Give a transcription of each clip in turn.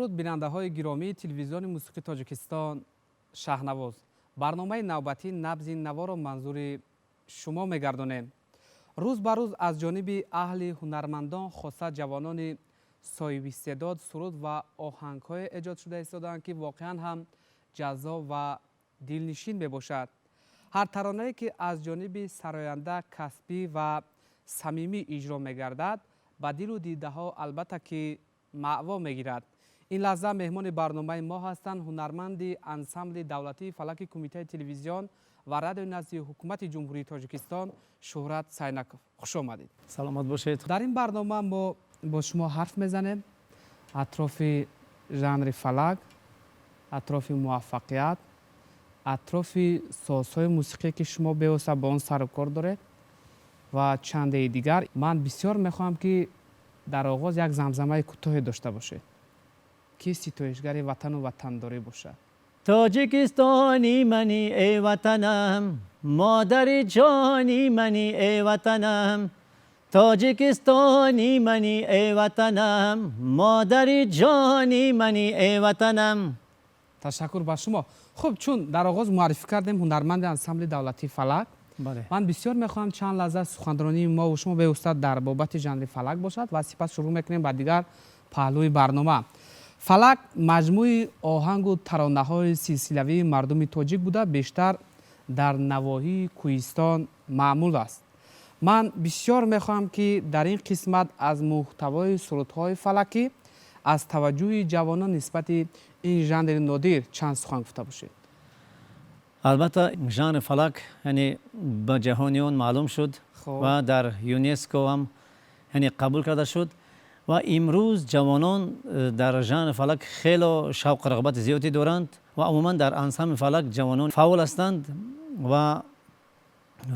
Дуруд, бинандаҳои гиромии телевизиони мусиқии Тоҷикистон Шаҳнавоз. Барномаи навбатии Набзи наворо манзури шумо мегардонем. Рӯз ба рӯз аз ҷониби аҳли ҳунармандон, хоса ҷавонони соҳибистеъдод, суруд ва оҳангҳое эҷод шуда истодаанд, ки воқеан ҳам ҷаззоб ва дилнишин мебошад. Ҳар таронае, ки аз ҷониби сароянда касбӣ ва самимӣ иҷро мегардад, ба дилу дидаҳо албатта ки маъво мегирад. Ин лаҳза меҳмони барномаи мо ҳастанд ҳунарманди ансамбли давлатии фалаки Кумитаи телевизион ва радиои назди Ҳукумати Ҷумҳурии Тоҷикистон Шӯҳрат Сайнаков. Хуш омадед. Саломат бошед. Дар ин барнома мо бо шумо ҳарф мезанем атрофи жанри фалак, атрофи муваффақият, атрофи созҳои мусиқие, ки шумо бевосита ба он сару кор доред, ва чандеи дигар. Ман бисёр мехоҳам, ки дар оғоз як замзамаи кӯтоҳе дошта бошед, ки ситоишгари ватану ватандорӣ бошад. Тоҷикистони мани, эй ватанам, модари ҷони мани, эй ватанам, Тоҷикистони мани, эй ватанам, модари ҷони мани, эй ватанам. Ташаккур ба шумо. Хуб, чун дар оғоз муаррифӣ кардем, ҳунарманди ансамбли давлатии фалак, ман бисёр мехоҳам чанд лаҳза суханронии мову шумо бевосита дар бобати жанри фалак бошад ва сипас шурӯъ мекунем ба дигар паҳлӯи барнома. Фалак маҷмӯи оҳангу таронаҳои силсилавии мардуми тоҷик буда, бештар дар навоҳии кӯҳистон маъмул аст. Ман бисёр мехоҳам, ки дар ин қисмат аз муҳтавои сурудҳои фалакӣ, аз таваҷҷӯҳи ҷавонон нисбати ин жанри нодир чанд сухан гуфта бошед. Албатта, жанри фалак, яъне, ба ҷаҳониён маълум шуд ва дар ЮНЕСКО ҳам, яъне, қабул карда шуд ва имрӯз ҷавонон дар жанри фалак хело шавқу рағбати зиёде доранд ва умуман дар ансамбли фалак ҷавонон фаъол ҳастанд ва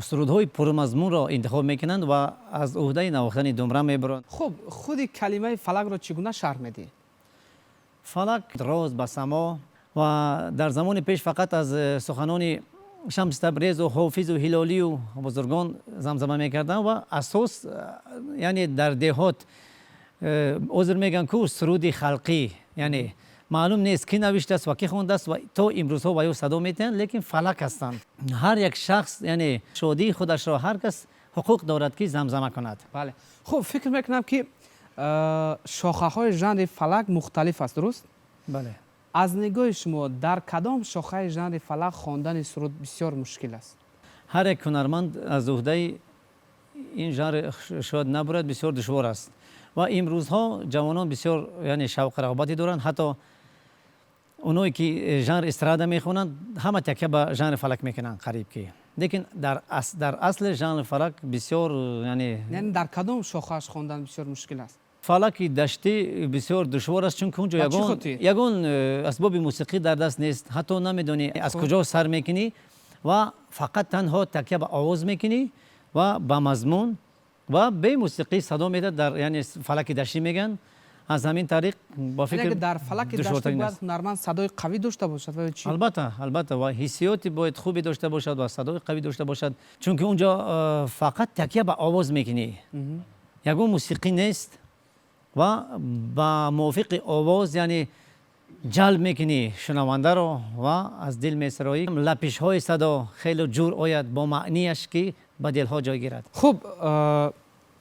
сурудҳои пурмазмунро интихоб мекунанд ва аз уҳдаи навохтани думра мебаранд. Хуб, худи калимаи фалакро чӣ гуна шарҳ медиҳед? Фалак роз ба само ва дар замони пеш фақат аз суханони Шамси Табрезу Ҳофизу Ҳилолию бузургон замзама мекарданд ва асос, яъне, дар деҳот ҳозир мегӯянд ку суруди халқӣ, яъне маълум нест, кӣ навиштааст ва кӣ хондааст ва то имрӯзҳо ва ё садо метиҳанд, лекин фалак ҳастанд. Ҳар як шахс, яъне, шодии худашро ҳар кас ҳуқуқ дорад, ки замзама кунад. Бале, хуб, фикр мекунам, ки шохаҳои жанри фалак мухталиф аст, дуруст? Бале. Аз нигоҳи шумо, дар кадом шохаи жанри фалак хондани суруд бисёр мушкил аст? Ҳар як ҳунарманд аз уҳдаи ин жанр шояд набурад, бисёр душвор аст ва имрӯзҳо ҷавонон бисёр, яъне, шавқу рағбате доранд. Ҳатто оное ки жанр эстрада мехонанд, ҳама такя ба жанри фалак мекунанд қариб ки, лекин дар асли жанри фалак бисёр, яъне Яъне дар кадом шохааш хондан бисёр мушкил аст? Фалаки даштӣ бисёр душвор аст, чунки унҷо Ба чӣ хотир? ягон асбоби мусиқӣ дар даст нест, ҳатто намедонӣ аз куҷо сар мекунӣ ва фақат танҳо такя ба овоз мекунӣ ва ба мазмун ва бе мусиқӣ садо медиҳад дар, яъне, фалаки даштӣ мегӯянд. Аз ҳамин тариқ ба Яъне фикр ки дар фалаки даштӣ душвортарин бояд аст. ҳунарманд садои қавӣ дошта бошад ва ё чӣ? Албатта, албатта, ва ҳиссиёти бояд хубе дошта бошад ва садои қавӣ дошта бошад, чунки унҷо фақат такя ба овоз мекунӣ, ягон мусиқӣ нест ва ба мувофиқи овоз, яъне, ҷалб мекунӣ шунавандаро ва аз дил месароӣ. Лапишҳои садо хеле ҷур ояд бо маънияш, ки ба дилҳо ҷой гирад. Хуб,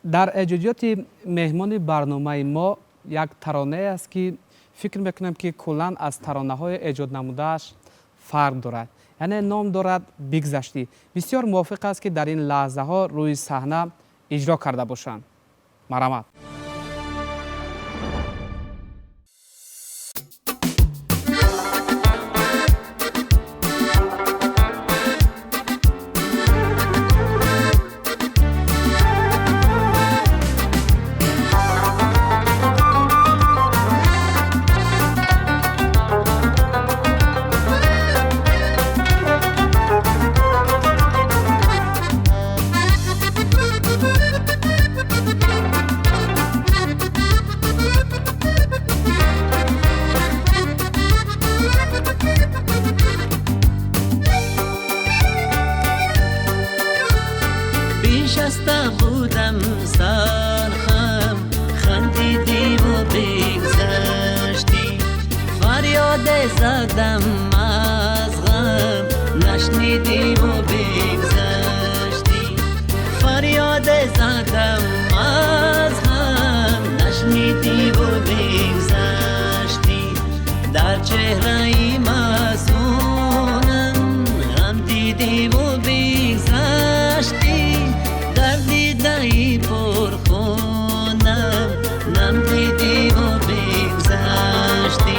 дар эҷодиёти меҳмони барномаи мо як таронае аст, ки фикр мекунам, ки куллан аз таронаҳои эҷоднамудааш фарқ дорад, яъне ном дорад «Бигзаштӣ». Бисёр мувофиқ аст, ки дар ин лаҳзаҳо рӯи саҳна иҷро карда бошанд. Марҳамат. Бишаста будам сархам, хандидиву бигзаштӣ. Фарёд задам аз ғам, нашнидӣ ва бигзаштӣ. Фарёд задам аз ғам, нашнидӣ ва бигзаштӣ. Дар чеҳраи маъсумам ғам дидӣ ва бигзаштӣ. Дар дидаи пурхунам нам дидӣ ва бигзаштӣ.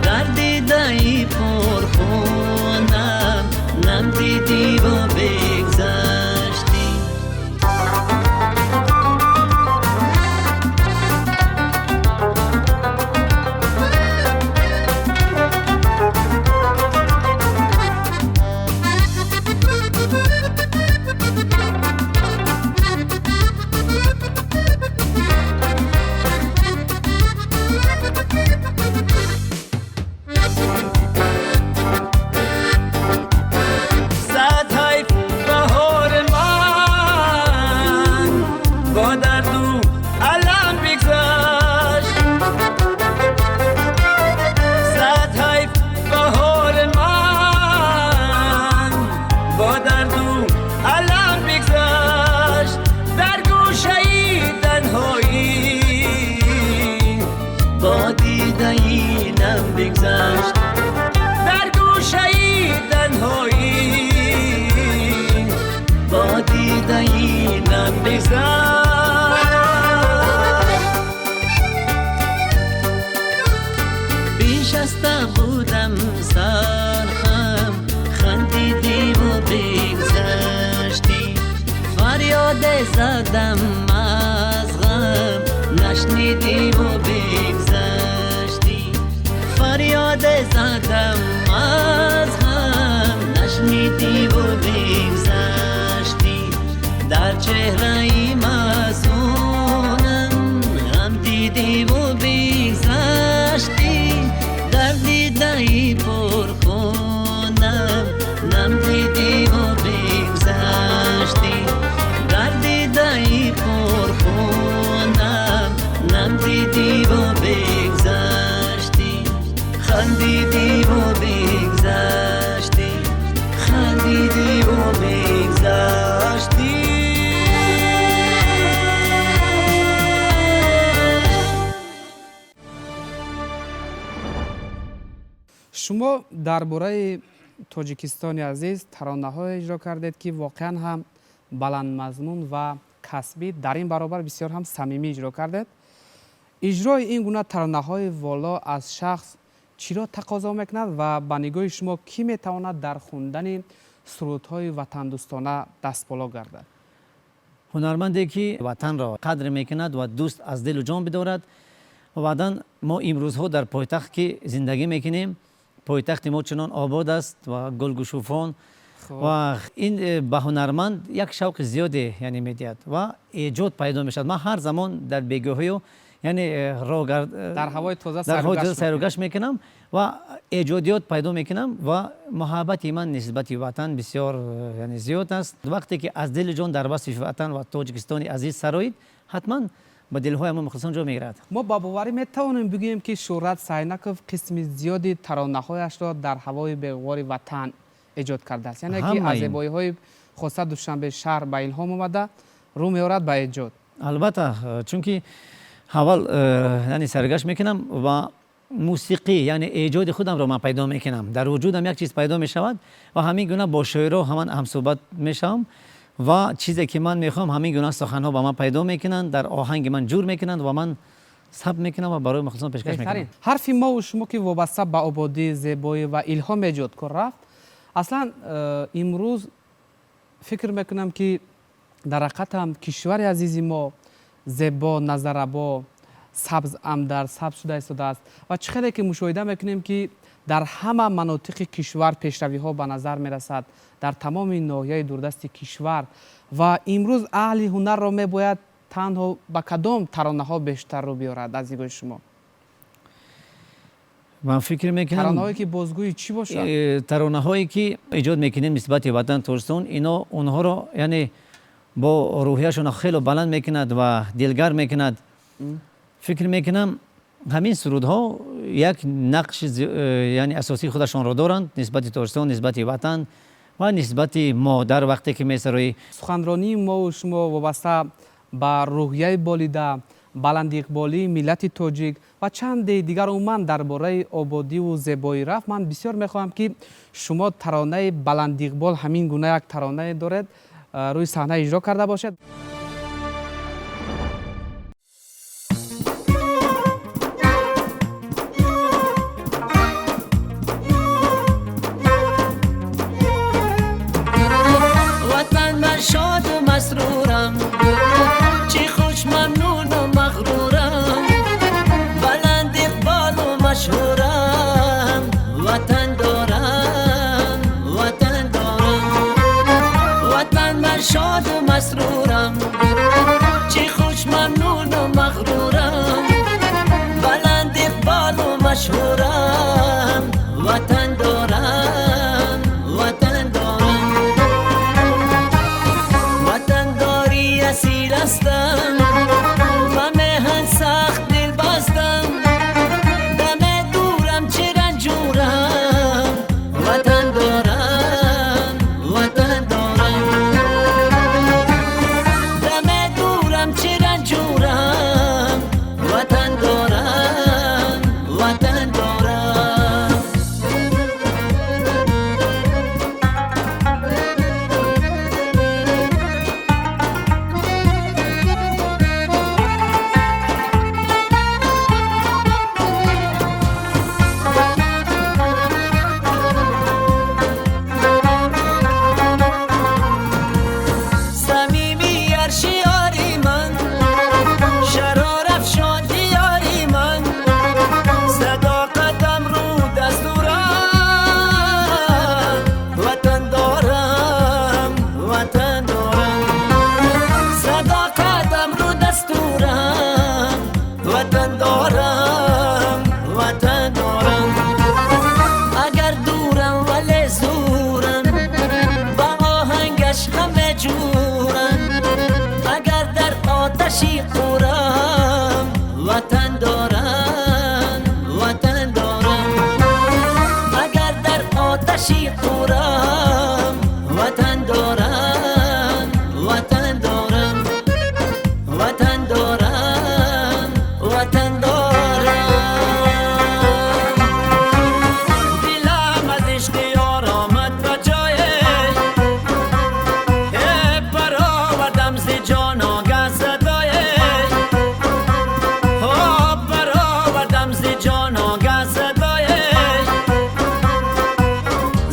Дар дидаи пурхунам нам дидӣ ва бигзаштӣ. Биншаста будам сархам, хандидӣ ва бигзаштӣ. Фарёд задам аз ғам, нашнидӣ ва бигзаштӣ. Фарёд задам аз ғам, нашнидӣ ва бигзаштӣ. Дар чеҳраи маъсумам ғам дидӣ ва бигзаштӣ. Дар дидаи пурхунам нам дидӣ ва бигзаштӣ. Дар дидаи пурхунам нам дидӣ ва бигзаштӣ. Хандидӣ ва бигзаштӣ. Хандидӣ ва бигзаштӣ. Шумо дар бораи Тоҷикистони азиз таронаҳое иҷро кардед, ки воқеан ҳам баландмазмун ва касбӣ, дар ин баробар бисёр ҳам самимӣ иҷро кардед. Иҷрои ин гуна таронаҳои воло аз шахс чиро тақозо мекунад ва ба нигоҳи шумо кӣ метавонад дар хондани сурудҳои ватандӯстона дастболо гардад? Ҳунарманде ки ватанро қадр мекунад ва дӯст аз дилу ҷон бидорад. Ва баъдан мо имрӯзҳо дар пойтахт ки зиндагӣ мекунем, пойтахти мо чунон обод аст ва гулгушуфон ва ин ба ҳунарманд як шавқи зиёде яъне медиҳад ва эҷод пайдо мешавад. Ман ҳар замон дар бегоҳию яъне дар ҳавои тоза сайругашт мекунам ва эҷодиёт пайдо мекунам ва муҳаббати ман нисбати ватан бисёр яъне зиёд аст. Вақте ки аз дили ҷон дар васфи ватан ва Тоҷикистони азиз сароид, ҳатман ба дилҳои мо мухлисон ҷо мегирад. Мо ба боварӣ метавонем бигӯем, ки Шӯҳрат Сайнаков қисми зиёди таронаҳояшро дар ҳавои беғубори ватан эҷод кардааст, яъне ки аз зебоиҳои хоса Душанбе шаҳр ба илҳом омада рӯ меорад ба эҷод. Албатта, чунки аввал яъне саргашт мекунам ва мусиқӣ яъне эҷоди худамро ман пайдо мекунам. Дар вуҷудам як чиз пайдо мешавад ва ҳамин гуна бо шоиро ҳаман ҳамсӯҳбат мешавам ва чизе ки ман мехоҳам ҳамин гуна суханҳо ба ман пайдо мекунанд, дар оҳанги ман ҷур мекунанд ва ман сабт мекунам ва барои мухлисон пешкаш мекунам. Ҳарфи мо шумо ки вобаста ба ободӣ, зебоӣ ва илҳом эҷодкор рафт, аслан имрӯз фикр мекунам ки дар ҳақиқат ҳам кишвари азизи мо зебо, назаррабо, сабз андар сабз шуда истодааст ва чӣ хеле ки мушоҳида мекунем ки дар ҳама манотиқи кишвар пешравиҳо ба назар мерасад, дар тамоми ноҳияи дурдасти кишвар ва имрӯз аҳли ҳунарро мебояд танҳо ба кадом таронаҳо бештар рӯ биёрад аз нигоҳи шумо? Ман фикр мекунам таронаҳое ки бозгӯи чӣ бошад? Таронаҳое ки эҷод мекунем нисбати ватан Тоҷикистон, ино онҳоро яъне бо рӯҳияшон хеле баланд мекунад ва дилгарм мекунад. Фикр мекунам ҳамин сурудҳо як нақши яъне асосии худашонро доранд нисбати Тоҷикистон, нисбати ватан ва нисбати модар вақте ки месароӣ. Суханронии мову шумо вобаста ба рӯҳияи болида, баландиқболии миллати тоҷик ва чанде дигар умуман дар бораи ободиву зебоӣ рафт. Ман бисёр мехоҳам, ки шумо таронаи баландиқбол, ҳамин гуна як таронае доред, рӯи саҳна иҷро карда бошед. Ватан ман шоду масрурам, чӣ хуш мамнуну мағрурам, баланд иқболу машҳурам, ватан дорам, ватан дорам. Ватан ман шоду масрурам, чӣ хуш мамнуну мағрурам, баланд иқболу машҳурам, ватан дорам, ватан дорам. Ватандори асил ҳастам, ба меҳан сахт дил бастам, даме дурам чӣ ранҷурам, ватан дорам, ватан дорам. Даме дурам чӣ ранҷурам, ватан дорам, ватан дорам. Самими аршиёри ман, шарорафшон диёри ман, садоқатам рӯ дастурам, ватан дорам, ватан дорам. Садоқатам рӯ дастурам, ватан дорам, ватан дорам. Агар дурам вале зурам, ба оҳангаш ҳама ҷурам, агар дар оташи қурам, ватан дорам, ватан дорам. Агар дар оташи қурам, ватан дорам, ватан дорам, ватан дорам, ватан дорам. Дилам аз ишқи ёр омад ба ҷое, баровардам зи ҷон огаҳ садое, баровардам зи ҷон огаҳ садое,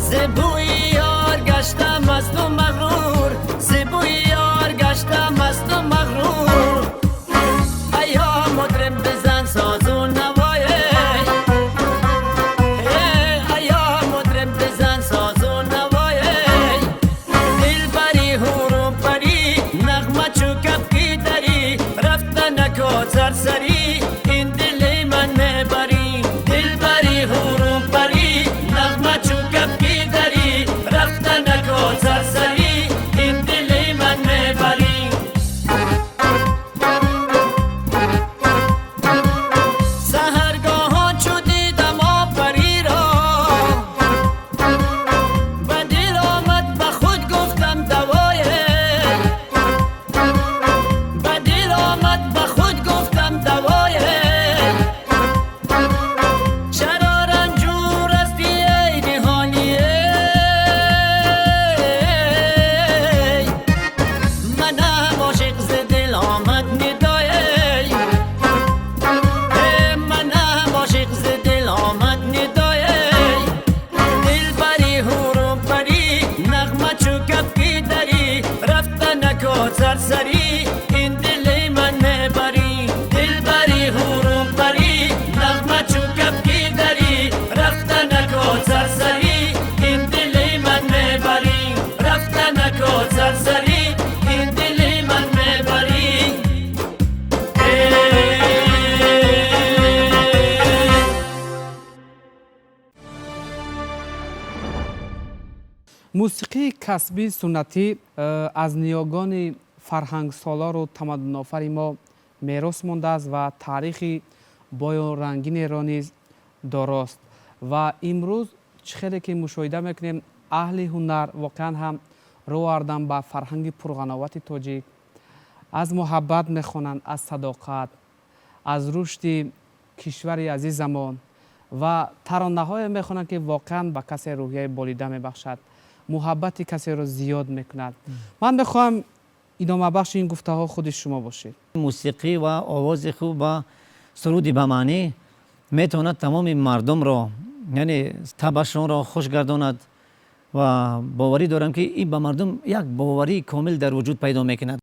зи бӯи ёр гаштам масту мағрур, зи бӯи ёр гаштам масту мағрур. Ая мутриб бизан созу навое, ая мутриб бизан созу навое, дилбари ҳуру парӣ, нағма чу кафки дарӣ, рафта нако сарсарӣ, ин дили ман мебарӣ. Дилбари ҳуру парӣ, нағма чу кафки дарӣ, рафта нако сарсарӣ, ин дили ман мебарӣ. Саҳаргоҳон чу дидам обпариро, ба дил омад ба худ гуфтам давое, ба дил омад ба худ гуфтам давое, чаро ранҷур ҳастӣ эй ниҳолие, манам ошиқ зи дил омад нидое, манам ошиқ зи дил омад нидое, дилбари ҳуру парӣ, нағма чу кафки дарӣ, рафта нако сарсарӣ, ин дили ман мебарӣ. Дилбари ҳуру парӣ, нағма чу кафки дарӣ, рафта нако сарсарӣ, ин дили ман мебарӣ. Рафта нако сарсарӣ, ин дили ман мебарӣ. Мусиқии касбии суннатӣ аз ниёгони фарҳангсолору тамаддунофари мо мерос мондааст ва таърихи боёрангинеро низ дорост ва имрӯз чӣ хеле ки мушоҳида мекунем, аҳли ҳунар воқеан ҳам рӯ овардан ба фарҳанги пурғановати тоҷик, аз муҳаббат мехонанд, аз садоқат, аз рушди кишвари азизамон ва таронаҳое мехонанд, ки воқеан ба касе рӯҳияи болида мебахшад, муҳаббати касеро зиёд мекунад. Ман мехоҳам идомабахши ин гуфтаҳо худи шумо бошед. Мусиқӣ ва овози хуб ва суруди ба маънӣ метавонад тамоми мардумро, яъне табашонро хуш гардонад ва боварӣ дорам, ки ин ба мардум як боварии комил дар вуҷуд пайдо мекунад.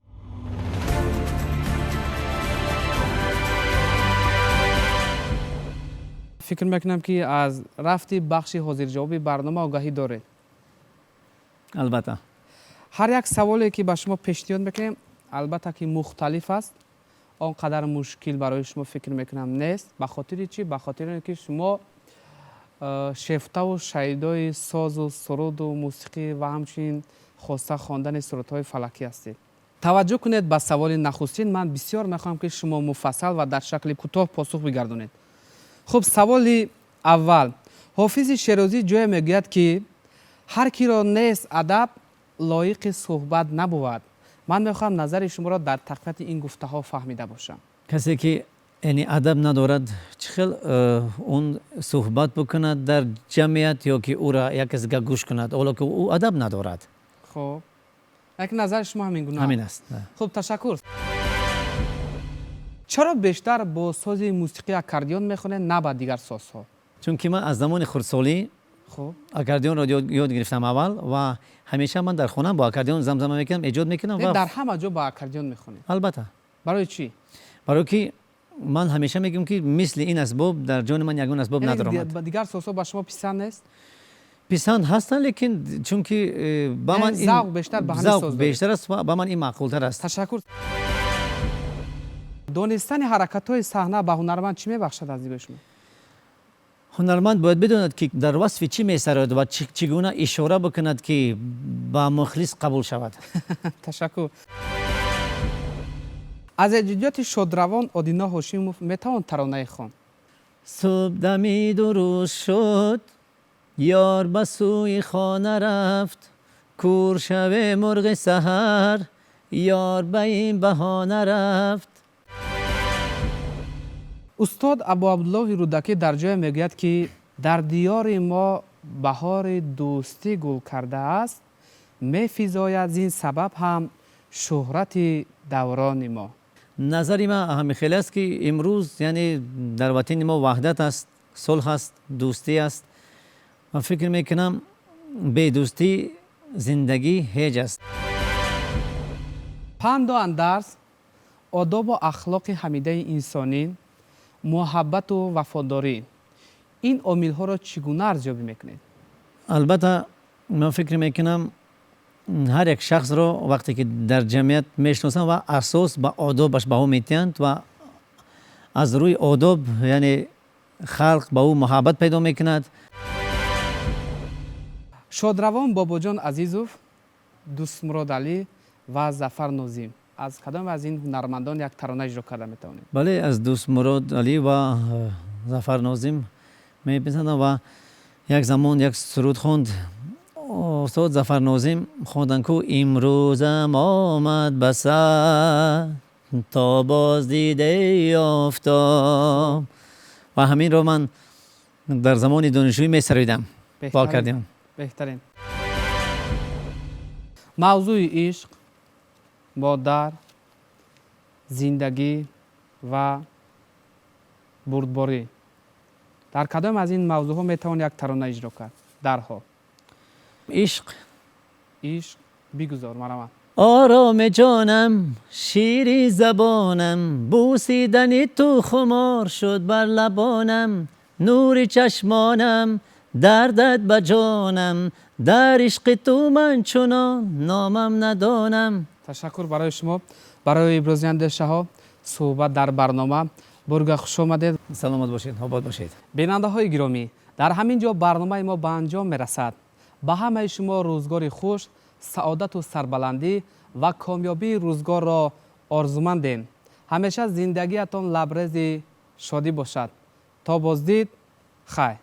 Фикр мекунам, ки аз рафти бахши ҳозирҷавоби барнома огаҳӣ доред. Албатта. Ҳар як саволе, ки ба шумо пешниҳод мекунем, албатта ки мухталиф аст, он қадар мушкил барои шумо, фикр мекунам, нест. Ба хотири чӣ? Ба хотири он ки шумо шефтаву шайдои созу суруду мусиқӣ ва ҳамчунин хоста хондани сурудҳои фалакӣ ҳастед. Таваҷҷӯҳ кунед ба саволи нахустин. Ман бисёр мехоҳам, ки шумо муфассал ва дар шакли кӯтоҳ посух бигардонед. Хуб, саволи аввал. Ҳофизи Шерозӣ ҷое мегӯяд, ки ҳар киро нест адаб, лоиқи суҳбат набувад. Ман мехоҳам назари шуморо дар тақвияти ин гуфтаҳо фаҳмида бошам. Касе ки, яъне, адаб надорад, чӣ хел он суҳбат бикунад дар ҷамъият ё ки ӯра як кас дига гӯш кунад, ҳоло ки ӯ адаб надорад? Хуб, яке назари шумо ҳамин гуна? Ҳамин аст. Хуб, ташаккур. Чаро бештар бо сози мусиқии аккордеон мехонед, на ба дигар созҳо? Чунки ман аз замони хурдсолӣ аккордеонро ёд гирифтам аввал ва ҳамеша ман дар хона бо аккордеон замзама мекунам, эҷод мекунам. Ва дар ҳама ҷо ба аккордеон мехонед? Албатта. Барои чӣ? Барои ки ман ҳамеша мегӯям, ки мисли ин асбоб дар ҷони ман ягон асбоб надоромад. Дигар созҳо ба шумо писанд нест? Писанд ҳастанд, лекин чунки ба ман завқ бештар ба ҳамин соз бештар аст, ба ман ин маъқултар аст. Ташаккур. Донистани ҳаракатҳои саҳна ба ҳунарманд чӣ мебахшад аз дидгоҳи шумо? Ҳунарманд бояд бидонад, ки дар васфи чӣ месарояд ва чӣ гуна ишора бикунад, ки ба мухлис қабул шавад. Ташаккур. Аз эҷодиёти шодравон Одино Ҳошимов метавон таронае хонд? Субҳдамиду рӯз шуд, ёр ба сӯи хона рафт, кур шаве мурғи саҳар, ёр ба ин баҳона рафт. Устод Абуабдуллоҳи Рӯдакӣ дар ҷое мегӯяд, ки дар диёри мо баҳори дӯстӣ гул кардааст, мефизояд зин сабаб ҳам шӯҳрати даврони мо. Назари ман ҳамин хеле аст, ки имрӯз, яъне, дар ватани мо ваҳдат аст, сулҳ аст, дӯстӣ аст ва фикр мекунам, бедӯстӣ зиндагӣ ҳеҷ аст. Панду андарз, одобу ахлоқи ҳамидаи инсонӣ, муҳаббату вафодорӣ — ин омилҳоро чӣ гуна арзёбӣ мекунед? Албатта, ман фикр мекунам, ҳар як шахсро вақте ки дар ҷамъият мешиносанд ва асос ба одобаш баҳо медиҳанд ва аз рӯи одоб, яъне, халқ ба ӯ муҳаббат пайдо мекунад. Шодравон Бобоҷон Азизов, Дӯстмурод Алӣ ва Зафар Нозим — аз кадом аз ин ҳунармандон як тарона иҷро карда метавонед? Бале, аз Дӯстмурод Алӣ ва Зафар Нозим меписандам ва як замон як суруд хонд устод Зафар Нозим, хонданд ку: «Имрӯзам омад ба сар то боз дидаи офтоб», ва ҳаминро ман дар замони донишҷӯӣ месароидам бо аккордеон. Беҳтарин. Мавзӯи ишқ, модар, зиндагӣ ва бурдборӣ — дар кадом аз ин мавзӯъҳо метавон як тарона иҷро кард дарҳол? Ишқ. Ишқ, бигузор, марамат. Ороми ҷонам, шири забонам, бӯсидани ту хумор шуд бар лабонам, нури чашмонам, дардат ба ҷонам, дар ишқи ту ман чунон номам надонам. Ташаккур барои шумо, барои ибрози андешаҳо, суҳбат дар барнома. Бурга хуш омадед. Саломат бошед, обод бошед. Бинандаҳои гиромӣ, дар ҳамин ҷо барномаи мо ба анҷом мерасад. Ба ҳамаи шумо рӯзгори хуш, саодату сарбаландӣ ва комёбии рӯзгорро орзумандем. Ҳамеша зиндагиятон лабрези шодӣ бошад. То боздид, Хай.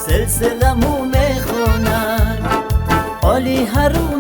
سلسله مو میخونن عالی هرو